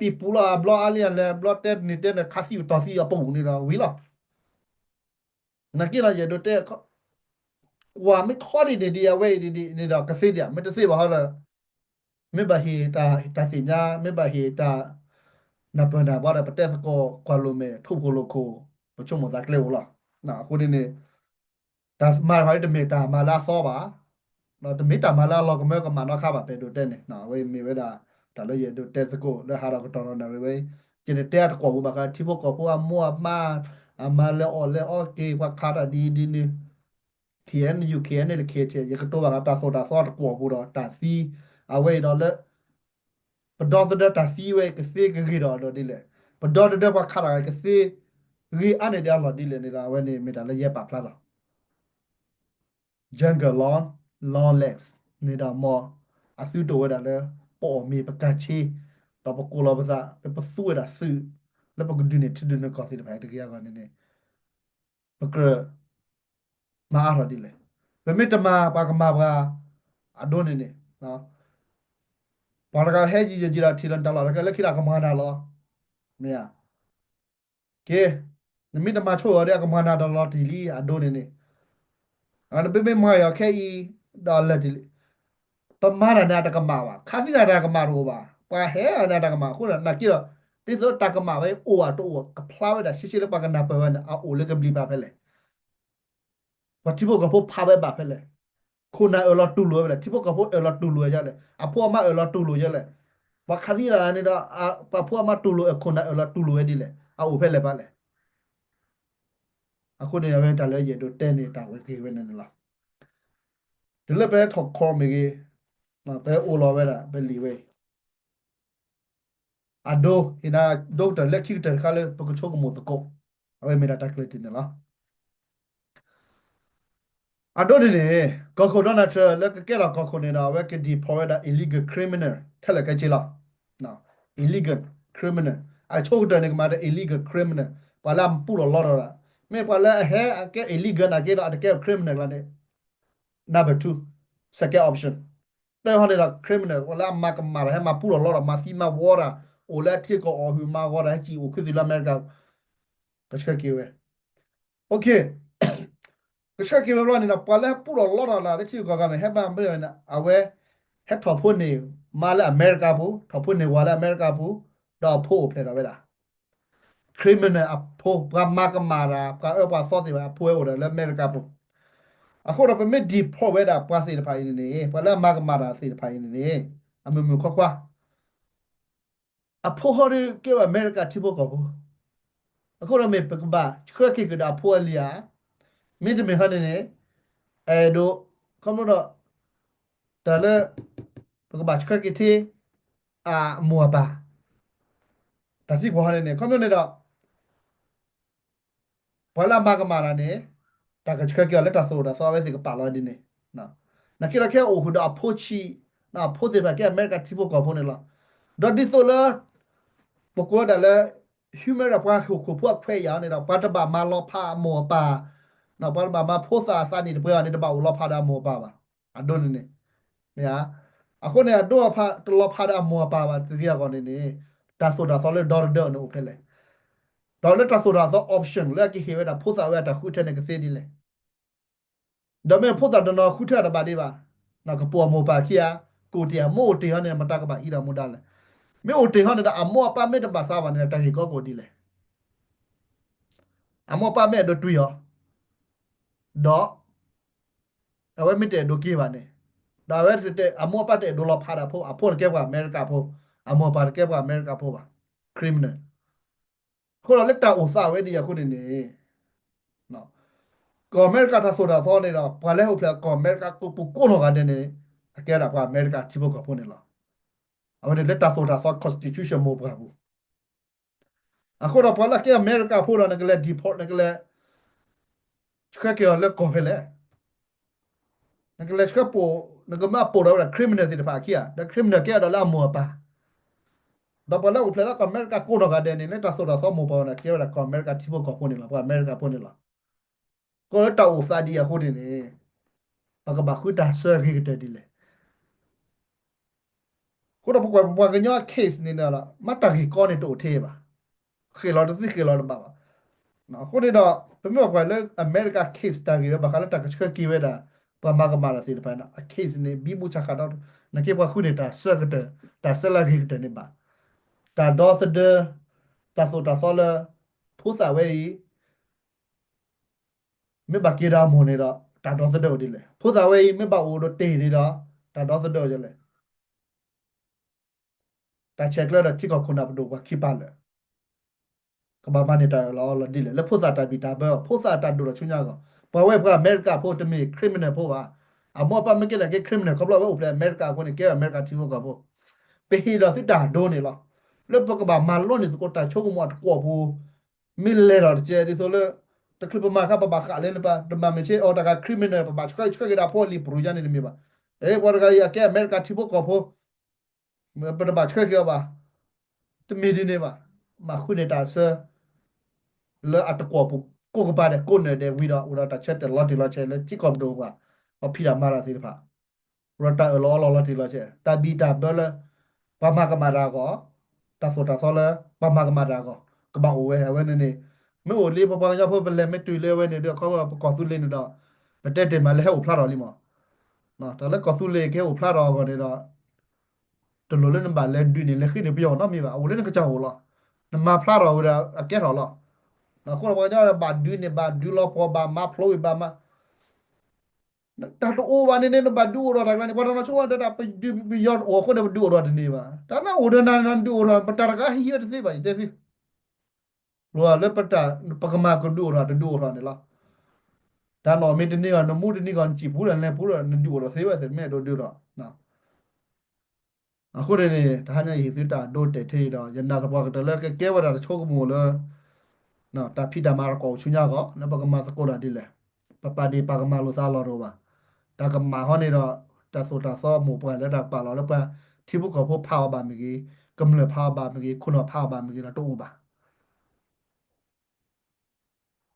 ပူၤလီၤ အဘျီအါလံ အလဲၤဘျီတဲန့ၣ်တဲန့ၣ် ခးသံပတီၢ်သံအပူၤန့ၣ်ဒီးဝံၤလီၤ. နာ်က့ဒီး ယအဲၣ်ဒိးတဲ ကွၢ်မ့ၢ်ထီဒ်န့ၣ်ဒ်အဝဲအံၤဒ်န့ၣ်ဒီး ကသ့ဒံး မ့ၢ်တသ့ဘၣ်ဟီဒီး မ့ၢ်ဘၣ်ဟ့ၣ်တၢ်သ့ၣ်ညါ မ့ၢ်ဘၣ်ဟ့ၣ်တၢ်နၢ်ပၢၢ်နၢ်ဘှါဒီး ပတဲသကိးကွၢ်လိာ်မဲာ် ထိၣ်ဖိလိာ်ခိၣ် ပဆိကမိၣ်သးကျဲအိၣ်လီၤ. အဃိန့ၣ်န့ၣ် တၢ်မၤတခီန့ၣ် တမ့ၢ်တၢ်မၤလၢအသီဘၣ်, တမ့ၢ်တၢ်မၤလၢအလီၤကမၢကမၣ်နီတခါဘၣ် ပအဲၣ်ဒိးတဲန့ၣ် အဝဲမ့ၢ်ဝဲဒၣ် တၢ်လၢယအဲၣ်ဒိးတဲသကိးလၢဟးဒီးကတီၢ်ဒီးနၣ်ရံၣ်ဝဲ, ယတတဲအတကွီၢ်ပူၤဘၣ်ဃး ထံဖိကီၢ်ဖိအမိၢ်အပၢ် အမၤလဲၤအီၣ်လဲၤအီက့ၤ ပှၤခးတၢ်ဒ်အံၤဒ်နုၤ KNU KNLA KTLA ယကတိၤဘၣ်ဃးတၢ်သိၣ်တၢ်သီတကွီၢ်ပူၤဒီး တၢ်သံ အဝဲအံၤဒီးလၢ ပဒီသဒၢတၢ်သံဝဲ ကသ့ကဂ့ၤဒီးအလီၢ်ဒ်လဲၣ်, ပဒီသဒၢပှၤခးတၢ် ကသ့ဂ့ၤအါန့ၢ်ဒံးအလီၢ်ဒ်လဲၣ်န့ၣ်ဒီး အဝဲန့ၣ်မ့ၢ်တၢ်လၢယဲပာ်ဖျါလီၤ. Jungle law, lawless န့ၣ်ဒီးမ်အသုတအိၣ်ဝဲဒၣ်လၢ ပအီၣ်မ့ၤပကၤဆ့ ဒီးပကိးလီၤပသး လၢပသူဝဲဒၣ်သုး လၢပကဒုးန့ၢ်ထံဒုးန့ၢ်ကီၢ်သ့ၣ်တဖၣ်အံၤတဂ့ၤအဂီၢ်န့ၣ်န့ၣ် ပကြၢးမၤအါထီၣ်ဒ်လဲၣ်. ပမ့ၢ်တမၤပှၤကမၤပှၤ အဒိန့ၣ်န့ၣ် ပှၤတဂၤဟဲယံာ်ယံာ်ဒီးထံၣ်လီၤနတၢ်လီၢ်တခါလၢခံဒီးကမၤနၤလီၤ. မ့ၢ်ဧါ. က့, နမ့ၢ်တမၤဆိၣ်အီၤဒီးအကမၤနၤတၢ်လီၢ်တံၢ်လံ အဒိန့ၣ်န့ၣ် နမ့မ့ၢ်မၤအီၤခဲအံၤ ဒီးလၢာ်တံၢ်လံ. ပမၤတၢ်န့ၣ်အတကမၣ်ဘၣ်, ခးသံတၢ်တၢ်ကမၣ်တအိၣ်ဘၣ်, ပှၤဟဲအီၤန့ၣ်အတကမၣ်အဃိဒီး နာ်က့ဒီး ဒ်သိးတၢ်ကမၣ်ဝဲအိၣ်အတအိၣ် ကဖျါဝဲဒၣ်ရှဲရှဲလၢပှၤကနၢ်ပၢၢ်ဝဲန့ၣ် အအိၣ်လၢကဘျံးပၤဖဲလဲၣ် ပှၤထံဖိကီၢ်ဖိဖးဝဲဘၣ်ဖဲလဲၣ်, ခိၣ်နၢ်အၢၣ်လီၤတူၢ်လိာ်ဝဲလဲၣ်, ထံဖိကီၢ်ဖိအၢၣ်လီၤတူၢ်လိာ်ဝဲဒ်လဲၣ်, အဖိအမါအၢၣ်လီၤတူၢ်လိာ်ဝဲလဲၣ်, ပှၤခးသံတၢ်န့ၣ်ဒီး ပှၤဖိအမါတူၢ်လိာ် အခိၣ်နၢ်အၢၣ်လီၤတူၢ်လိာ်ဝဲဒ်လဲၣ်, အအိၣ်ဖဲလဲၣ်ဖဲလဲၣ်. အဃိန့ၣ် အဝဲတၢ်လၢယအဲၣ်ဒိးတဲန့ၣ် တၢ်ဝဲက့ၤဝဲန့ၣ်န့ၣ်လီၤ. တုၤလၢပဟဲထီၣ်ခီမ့ၢ်ဂ့ၤ, ပဟဲအိၣ်လီၤဝဲဒၣ် ပလံာ်ဝဲအံၤ အဒိ ဟ့ၣ်နၤဒိကတၢၢ်လၢခံကတၢၢ်တခါလၢပကဆိကမိၣ်သကိး, အဝဲမ့ၢ်ဒၣ်တၢ်ကျဲၤတံၢ်န့ၣ်လီၤ. အဒိန့ၣ်န့ၣ် ကီၢ်ခိၣ် Donald Trump လၢကကဲထီၣ်ကီၢ်ခိၣ်န့ၣ်ဒီး အဝဲက deport ဝဲဒၣ် illegal criminal ခဲလၢာ်ခဲဆ့လီၤ. illegal criminal အဆိကတၢၢ်န့ၣ် ကမၤဒီး illegal criminal ပှၤလၢအပူၣ်ထီၣ်လီထီၣ်ဒၣ်, မ့ၢ်ပှၤလၢအဟဲအကဲ illegal နာ်က့ဒီး အတကဲ criminal ကျါန့ၣ် number two, second option. တၢ်ဟီန့ၣ်ဒီး criminal ပှၤလၢအမၤကမၣ်တၢ် ဟဲမၤပူၣ်ထီၣ်လီထီၣ် မၤသံမၤဝီတၢ် အိၣ်လၢအထံအကီၢ်အီၣ်ဟုၣ်မၤဂီၤတၢ် ဟဲစံၣ်အိၣ်ခူသူၣ်လၢအမဲရကၤ ကဆှၢက့ၤဝဲ ကဆှၢက့ၤဝဲ ဘျီန့ၣ်ဒီး ပှၤလၢဟဲပူၣ်ထီၣ်လီထီၣ်လၢ လၢထံဂုၤကီၢ်ဂၤမ့ၢ်ဟဲဘၣ်မ့ၢ်ဝဲန့ၣ် အဝဲ ဟဲထီၣ်ဖိန့ၢ်မါလၢအမဲရကၤပူၤ, ထီၣ်ဖိန့ၢ်ဝၤလၢအမဲရကၤပူၤ, ဒီးအဖိအိၣ်ဖျဲၣ်ထီၣ်ဝဲဒၣ် criminal အဖိ, ပှၤမၤကမၣ်တၢ် ပှၤအၢပှၤသီသ့ၣ်တဖၣ် အဖိဝဲအိၣ်ဒီးလၢအမဲရကၤပူၤ. အဃိဒီးပမ့ၢ် deport ဝဲဒၣ်ပှၤသ့ၣ်တဖၣ်အံၤန့ၣ်န့ၣ် ပှၤလၢအမၤကမၣ်တၢ်သ့ၣ်တဖၣ်အံၤန့ၣ်န့ၣ် အမုာ်မုာ်ခွါခွါ အဖိဟီဒုးကဲဝဲအမဲရကၤထံဖိကီၢ်ဖိ, အဃိဒီးမ့ၢ်ပကဘၣ်ဆှၢက့ၤကဒီးအဖိအလံဧါ, မ့တမ့ၢ်ဟီန့ၣ်န့ၣ် အဲၣ်ဒိး ခီဖျိဒီး တၢ်လၢ ပကဘၣ်ဆှၢက့ၤထံ အမိၢ်အပၢ် တၢ်သံကွၢ်ဟီန့ၣ်န့ၣ် ခီဖျိန့ၣ်ဒီး ပှၤလၢအမၤကမၣ်တၢ်န့ၣ် တၢ်ကဆှၢက့ၤအီၤလၢတၢ်သိၣ်တၢ်သီ အဝဲသ့ၣ်ကပာ်လီၤဒ်န့ၣ်, နာ်က့ဒီးခဲအံၤအိၣ်ဃုာ်ဒီးအဖိဆံး, အဖိသ့ၣ်တဖၣ်ကဲအမဲရကၤထံဖိကီၢ်ဖိန့ၣ်လီၤ. ဒီးဒ်သိးလၢ ပကိးဝဲဒၣ်လၢ human right ပှၤဟီၣ်ခိၣ်ဖိအခွဲးယာ်န့ၣ်ဒီး ပှၤတဘၣ်မၤလီၤဖးအမိၢ်အပၢ်, ပှၤတဘၣ်မၤဖိသၣ်အသးနံၣ်တပှဲၤအီၤန့ၣ် တဘၣ်အိၣ်လီၤဖးဒီးအမိၢ်အပၢ်ဘၣ်. အဒိန့ၣ်န့ၣ် မ့ၢ်ဧါ. အဃိန့ၣ် အဒိတလီၤဖးဒီးအမိၢ်အပၢ်ဘၣ်တဂ့ၤအဂီၢ်န့ၣ်န့ၣ် တၢ်သိၣ်တၢ်သီလၢဒီသဒၢအီၤန့ၣ်အိၣ်ဖဲလဲၣ်. ဒီးလၢတၢ်သိၣ်တၢ်သီ option လၢအကဟ့ၣ်ဝဲဒၣ်ဖိသၣ်ဝဲအတၢ်ဃုထၢန့ၣ်ကသ့ဒ်လဲၣ်. ဒီးမ့ၢ်ဖိသၣ်တနီၤဃုထၢတဘၣ်ဒံးဘၣ်, ကပိာ်အမိၢ်ပၢ်ခံဂၤ, ကအိၣ်တ့ၢ်ဧါ, မ့ၢ်အိၣ်တ့ၢ်ဟီန့ၣ် မတၤကဘၣ်ဟံးဒီးမူဒါလဲၣ်. မ့ၢ်အိၣ်တ့ၢ်ဟီန့ၣ်ဒီး အမိၢ်အပၢ်မ့ၢ်တဘၣ်သးဘၣ်န့ၣ်ဒီး တၢ်ဂ့ၢ်ကီကအိၣ်ဒ်လဲၣ်. အမိၢ်အပၢ်မ့ၢ်အဲၣ်ဒိးတွံၢ်အီၤ, ဒီး အဝဲမ့ၢ်တအဲၣ်ဒိးက့ၤဘၣ်န့ၣ်, ဒီးအဝဲ အမိၢ်အပၢ်တအဲၣ်ဒိးလီၤဖးဒီးအဖိ, အဖိန့ၣ်ကဲပှၤအမဲရကၤဖိ, အမိၢ်အပၢ်တကဲပှၤအမဲရကၤဖိဘၣ်, criminal. အဃိဒီးလၢတၢ်အိၣ်သးဝဲဒ်အံၤအဃိန့ၣ်န့ၣ် ကီၢ်အမဲရကၤတၢ်သိၣ်တၢ်သီန့ၣ်ဒီး ပှၤလၢဟဲအိၣ်ဖျဲၣ်ကီၢ်အမဲရကၤပူၤကိးနီၢ်ဂၤဒဲးန့ၣ် အကဲဒၣ်ပှၤအမဲရကၤထံဖိကီၢ်ဖိန့ၣ်လီၤ. အဝဲန့ၣ်လၢတၢ်သိၣ်တၢ်သီ constitution မိၢ်ပှၢ်ပူၤ အဃိဒီးပှၤလၢကဲအမဲရကၤဖိဒီး နကလဲၤ deport နကလဲၤ ဆှၢက့ၤအီၤလၢကီၢ်ဖဲလဲၣ်. နကလဲၤဆှၢပိာ်, နကမၢပိာ်ဒီးဝဲဒၣ် criminal သ့ၣ်တဖၣ်အခံဧါ, ဒီး criminal ကဲအီၤဒီးလၢအမိၢ်အပၢ်, ဒီးပှၤလၢအိၣ်ဖျဲၣ်လၢကီၢ်အမဲရကၤကိးနီၢ်ဂၤဒဲးန့ၣ် လၢတၢ်သိၣ်တၢ်သီမိၢ်ပှၢ်ဝဲန့ၣ် ကဲဝဲဒၣ်ကီၢ်အမဲရကၤထံဖိကီၢ်ဖိန့ၣ်လီၤ, ပှၤအမဲရကၤဖိန့ၣ်လီၤ. ကီၢ်လၢတၢ်အိၣ်သးဒ်အံၤအဃိန့ၣ်န့ၣ် ပကဘၣ်ဃုတၢ်ဆၢဂ့ၤကတၢၢ်ဒ်လဲၣ်. အဃိဒီးပကွၢ်ပပှၤကညီအ case န့ၣ်ဒီး မ့ၢ်တၢ်ဂ့ၢ်ကီန့ၣ်တအိၣ်ထဲဘၣ်, ဃ့ၣ်လီၤတသ့ဃ့ၣ်လီၤတဘၣ်ဘၣ်. အဃိန့ၣ်ဒီး ပမ့ၢ်ကွၢ်လၢအမဲရကၤ case တၢ်ဂ့ၢ်ဝဲဘၣ်ဃးလၢတၢ်ကဆှၢက့ၤဝဲဒၣ် ပှၤမၤကမၣ်တၢ်သ့ၣ်တဖၣ်န့ၣ် အ case န့ၣ် ဘံဘူဆးဃာ်ဒီး နာ်က့ပှၤဃုန့ၢ်တၢ်ဆၢကတၢၢ် တၢ်ဆၢလၢဂ့ၤကတၢၢ်န့ၣ်ဘၣ်. တၢ်ဒီသဒၢ တၢ်သိၣ်တၢ်သီလၢ ဖိသၣ်ဝဲအံၤ မ့ၢ်ဘၣ်က့ၤဒီးအမိၢ်န့ၣ်ဒီး တၢ်ဒီသဒၢအိၣ်ဒ်လဲၣ်. ဖိသၣ်ဝဲအံၤ မ့ၢ်ဘၣ်အိၣ်ဒီးတ့ၢ်န့ၣ်ဒီး တၢ်ဒီသဒၢအိᣁဒ်လဲၣ်. တၢ်ဆဲးကျၢဒီးထံကီၢ်ခိၣ်နၢ်ပဒိၣ်ပှၤခံပာ်လၢာ် ကဘၣ်မၤန့ၢ်တၢ်အၢၣ်လီၤအီလီၤဒ်လဲၣ်. လၢဖိသၣ်တၢ်ဘံၣ်တၢ်ဘၢအဂီၢ်, ဖိသၣ်တၢ်ဒိၣ်ထီၣ်ဆူညါအဂီၢ်, ပှၤဝဲပှၤအမဲရကၤဖိတမ့ၢ် criminal ဖိဘၣ်. အမိၢ်အပၢ်မ့ၢ်ကဲဒၣ်က့ၤ criminal ခီဖျိအဝဲအိၣ်ဖျဲၣ်အမဲရကၤအဃိန့ၣ် ကဲအမဲရကၤထံဖိကီၢ်ဖိ. ပဟ့ၣ်ဒီးသုတၢ်ဒိန့ၣ်လီၤ. လၢပကဘၣ်မၤလိန့ၢ်သကိးတၢ်ဆိကမိၣ်အတကွီၢ်ပူၤ မ့ၢ်လဲၤထီၣ်တကဲဒ်သိးလၢ တချုးပမၤအခါ ပဘၣ်ဃးလၢန့ၣ်ပှၤ တမၤမ့ၢ်ဆ့အီၤတဂၤ criminal ပဘၣ်ဆှၢဆှၢက့ၤဒီးအဖိအလံၤ ပရူၤယါန့ၣ်တမ့ၢ်ဘၣ်. အဲ ပှၤတဂၤအံၤအကဲအမဲရကၤထံဖိကီၢ်ဖိ ပတဘၣ်ဆှၢက့ၤအီၤဘၣ်. တမ့ၢ်ဒ်န့ၣ်ဘၣ်. မၤဃုန့ၢ်တၢ်ဆၢ လၢအတကွီၢ်ပူၤ ကိးကပၤဒဲး ကိးနၢ်ဒဲးဝံၤဒီး အိၣ်ဒီးတၢ်ဆၢတဲာ်လီၤတံၢ်လီၤဆဲးလၢထံကီၢ်ပဒိၣ်ပှၤ ပှၤဖံးတၢ်မၤတၢ်သ့ၣ်တဖၣ် အိၣ်ဒီးတၢ်အၢၣ်လီၤအီလီၤလီၤတံၢ်လီၤဆဲး တၢ်ဘံၣ်တၢ်ဘၢလၢ ပှၤမၤကမၣ်တၢ်အဂီၢ် တၢ်သိၣ်တၢ်သီလၢ ပှၤမၤကမၣ်တၢ်အဂီၢ် ကဘၣ်အိၣ်ဝဲ အဝဲန့ၣ်န့ၣ် မ့ၢ်အိၣ်လံ ပပှၤကညီဖိ ပလဲၤမ့ၢ်တုၤလၢအဝဲန့ၣ်ဒီး ခီဖျိပကီၢ်သူလ့ၤန့ၣ်ဒီး ပတဲတ့ၢ်မးလၢဟဲအိၣ်ဖျါထီၣ်လံမး. တၢ်လၢကီၢ်သူလ့ၤကဟဲအိၣ်ဖျါထီၣ်အဂီၢ်န့ၣ်ဒီး တလိၣ်လၢနဘၣ်လဲၤဒုးန့ၣ် လဲၤဃ့န့ၢ်ပယီၤနီတမံၤဘၣ်. အိၣ်လၢနကစၢ်အိၣ်လီၤ. နမၤဖျါထီၣ်ဝဲဒီးအကဲထီၣ်လီၤ. အဃိဒီးပှၤကညီဘၣ်ဒုးန့ၣ် ဘၣ်ဒုးလီၤပှီၢ် ဘၣ်မၤဖျိဝံၤ ဘၣ်မၤ တၢ်တအိၣ်ဘၣ်န့ၣ်န့ၣ် နဘၣ်ဒုးအိၣ်ထီၣ်တၢ်ကျါန့ၣ် ပှၤတနီၤဆိကမိၣ်ဒီး ပယီၤအိၣ်အဃိန့ၣ် ပဒုးအိၣ်ထီၣ်တန့ၢ်ဘၣ်. တၢ်နၢ်အိၣ်ဒီးနၤ နဒုးအိၣ်ထီၣ် ပတၢ်တဂၤဟံးဝဲတသ့ဘၣ် ယတဲသု လၢပတၢ် ပကမၤကဒုးအိၣ်ထီၣ် တဒုးအိၣ်ထီၣ်န့ၣ်လီၤ. တၢ်နီၢ်မ့ၢ်တန့ၢ်အီၤ နမူတန့ၢ်ဂီၢ် နစံၣ်ပူၤဒီးလဲၤပူၤဒီး နဒုးအိၣ်ထီၣ်သ့ဝဲသ့ၣ် မ့ၢ်အဲၣ်ဒိးဒုးဒီး အဃိန့ၣ်န့ၣ် တဟါညါအံၤ ဟ့ၣ်သုတၢ်ဒိတဲာ်ထဲအံၤဒီး ယနာ်သပှၢ်ကတၢၢ်လၢကကဲဝဲဒၣ်တၢ်ဆိကမိၣ်လၢ တၢ်ဖံးတၢ်မၤတကွီၢ်ဆူညါအဂီၢ် လၢပကမၤသကိးတၢ်ဒ်လဲၣ်. ပပာ်ဒ့ၣ်ပာ်ကမၣ်လိာ်သးအလီၢ်တအိၣ်ဘၣ်. တၢ်ကမၣ်ဟီန့ၣ်ဒီး တၢ်သိၣ်တၢ်သီမိၢ်ပှၢ်လၢတၢ်ပာ်လီၤလၢပှၤထံဖိကီၢ်ဖိဖးအီၤဘၣ်မ့ၢ်ဂ့ၤ, ကမျၢၢ်ဖးအီၤဘၣ်မ့ၢ်ဂ့ၤ, ခိၣ်နူာ်ဖးအီၤဘၣ်မ့ၢ်ဂ့ၤဒီး တအိၣ်ဘၣ်.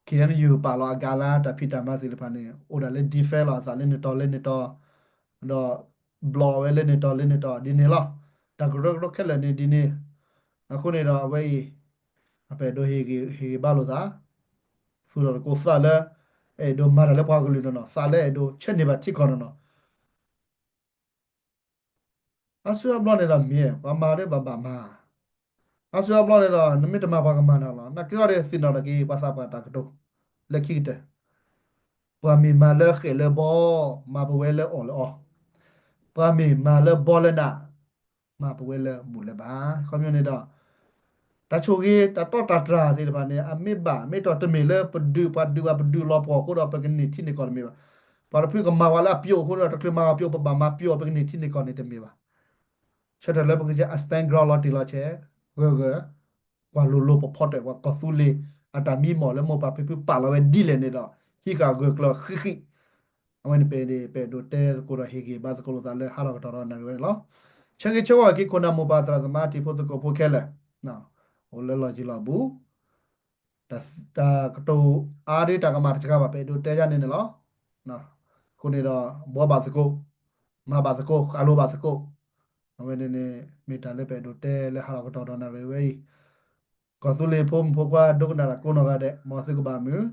ခဲအံၤန့ၣ် ယပာ်လီၤအကါလၢတၢ်ဖံးတၢ်မၤသ့ၣ်တဖၣ်န့ၣ် အိၣ်ဒၣ်လၢ defend လီၤအသးလၢန့ၣ်တီၤလၢန့ၣ်တီၤ, ဒီး block ဝဲလၢန့ၣ်တီၤလၢန့ၣ်တီၤ ဒ်န့ၣ်လီၤ. တၢ်ကရၢကရိခဲလၢာ်န့ၣ်ဒ်န့ၣ်. အဃိန့ၣ်ဒီးအဝဲအံၤ ပအဲၣ်ဒိးဟ့ၣ်ဂံၢ်ဟ့ၣ်ဘါလိာ်သး သူၣ်ထီၣ်သကိးသးလၢ အဲၣ်ဒိးမၤတၢ်လၢပှၤကလုာ်နီၢ်နီၢ်, သးလၢအဲၣ်ဒိးဆၢန့ၢ်ဘၣ်ထံကီၢ်နီၢ်နီၢ်. အါစုအါဘျီန့ၣ်ဒီးမ့ၢ် ပှၤမၤဒီးဘၣ်ဘၣ်မၤ, အါစုအါဘျီန့ၣ်ဒီး နမ့ၢ်တမၤပှၤကမၤနၤလီၤ. နာ်က့အီၤဒီးသ့ၣ်နီၣ်ထီၣ်က့ၤ ပှၤသးပှၢ်တၢ်ကတိၤ လၢခံကတၢၢ်, ပှၤမ့ၢ်မၤလၢဃဲၣ်လၢဘီ, မၤပဝဲလၢအီၣ်လၢအီ, ပှၤမ့ၢ်မၤလၢဘီလၢနး, မၤပဝဲလၢဘူၣ်လၢဘါ. ခီပညီန့ၣ်ဒီး တၢ်ဆိၣ်ဂ့ၤ တၢ်တီတၢ်တြၢ်သ့ၣ်တဖၣ်န့ၣ် အမ့ၢ်ဘၣ် မ့ၢ်တၢ်တမ့ၢ်လၢပဒုး ပှၤဒုးပှၤပဒုးလီၤပှီၢ်အဃိဒီး ပကန့ၢ်ထံန့ၢ်ကီၢ်တမ့ၢ်ဘၣ်. ပှၤတဖုကမၤဝဲလၢအပျိအဃိဒီး တချုးမၤအပျိ ပဘၣ်မၤပျိ ပကန့ၢ်ထံန့ၢ်ကီၢ်န့ၣ်တမ့ၢ်ဘၣ်. ဆၢထၢၣ်လၢပကစၢ်အ stand ground လီၤတံၢ်လီၤဆဲး, ဂၢၢ်ဂၢၢ်, ကွၢ်လိၤလိၤပဖီတၢၣ် ပှၤကီၢ်သူလ့ၤ အတၢ်မံမီၢ်လၢမိၢ်ပၢ်ဖံဖုပာ်လီၤဝဲဒ်လဲၣ်န့ၣ်ဒီး ဟံးဃာ်ဂၢၢ်ကျၢၤဃံးဃံး. အဝဲန့ၣ်ပ ပအဲၣ်ဒိးတဲသကိးဒီးဟ့ၣ်ဂံၢ်ဘါသကိးလိာ်သးလၢဟးထီၣ်ကတီၢ်ဒီးနၣ်ရံၣ်ဝဲန့ၣ်လီၤ. ဆၢဂ့ၤဆၢဝါက့ၤခိၣ်နၢ်မိၢ်ပၢ်သရၣ်သမါတံၤဖိသကိးဖိခဲလၢာ်, အိၣ်လၢလီၢ်ယံၤလီၢ်ဘူး တၢ်ကတိၤအါဒ်တၢ်ကမၣ်တစှၤဘၣ် ပအဲၣ်ဒိးတဲယါန့ၣ်န့ၣ်လီၤ. အဃိန့ၣ်ဒီး ဘှီဘၣ်သကိး, မၤဘၣ်သကိး, ဃးလိာ်ဘၣ်သကိး. အဝဲန့ၣ်န့ၣ် မ့ၢ်တၢ်လၢပအဲၣ်ဒိးတဲလၢဟးထီၣ်ကတီၢ်ဒီးနၣ်ရံၣ်ဝဲအံၤ, ကီၢ်သူလ့ၤဖိမုၣ်ဖိခွါဒိကနၣ်တၢ်ကိးနီၢ်ဂၤဒဲး မ်သုကဘၣ်မုာ်,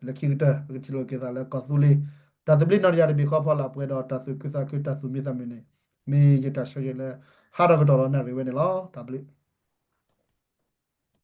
လၢခံကတၢၢ် ပကထံၣ်လိာ်က့ၤသးလၢကီၢ်သူလ့ၤ တၢ်သဘျ့နီၢ်တယၢ်တဘ့ၣ်ဃီဖီလာ်ပှဲၤဒီးတၢ်သူၣ်ခုသးခု တၢ်သူၣ်မံသးမုာ်န့ၣ် မ့ၢ်ယတၢ်ဆၢဂ့ၤလၢ ဟးထီၣ်ကတီၢ်ဒီးနၣ်ရံၣ်ဝဲန့ၣ်လီၤ. တၢ်ဘျုး